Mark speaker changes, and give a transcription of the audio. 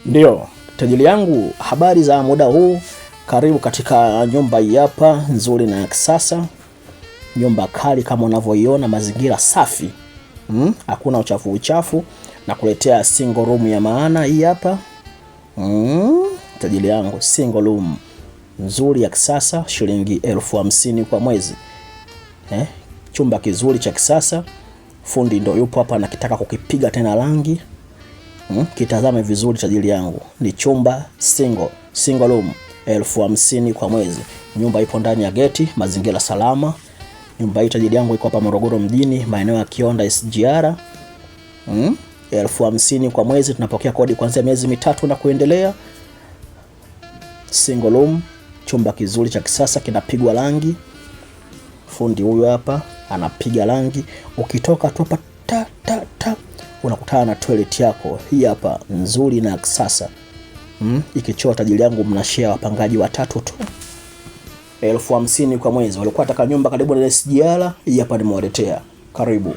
Speaker 1: Ndio tajiri yangu, habari za muda huu. Karibu katika nyumba hii hapa nzuri na ya kisasa, nyumba kali kama unavyoiona, mazingira safi, hakuna uchafu uchafu, na kuletea single room ya maana hii hapa. Tajiri yangu, single room nzuri ya kisasa, shilingi 50,000 kwa mwezi. Chumba kizuri cha kisasa, fundi ndo yupo hapa anakitaka kukipiga tena rangi. Kitazame vizuri tajiri yangu, ni chumba single room 50,000 kwa mwezi. Nyumba ipo ndani ya geti, mazingira salama. Nyumba hii tajiri yangu iko hapa Morogoro mjini, maeneo ya Kionda SGR. 50,000 kwa mwezi, tunapokea kodi kuanzia miezi 3 na kuendelea. Single room, chumba kizuri cha kisasa, kinapigwa rangi. Fundi huyu hapa anapiga rangi. Ukitoka tu hapa ta ta ta unakutana na toilet yako hii hapa nzuri na kisasa. Ikichoa tajiri yangu, mnashare wapangaji watatu tu, 50,000 kwa mwezi. Walikuwa wataka nyumba karibu na SGR, hii hapa nimewaletea. Karibu.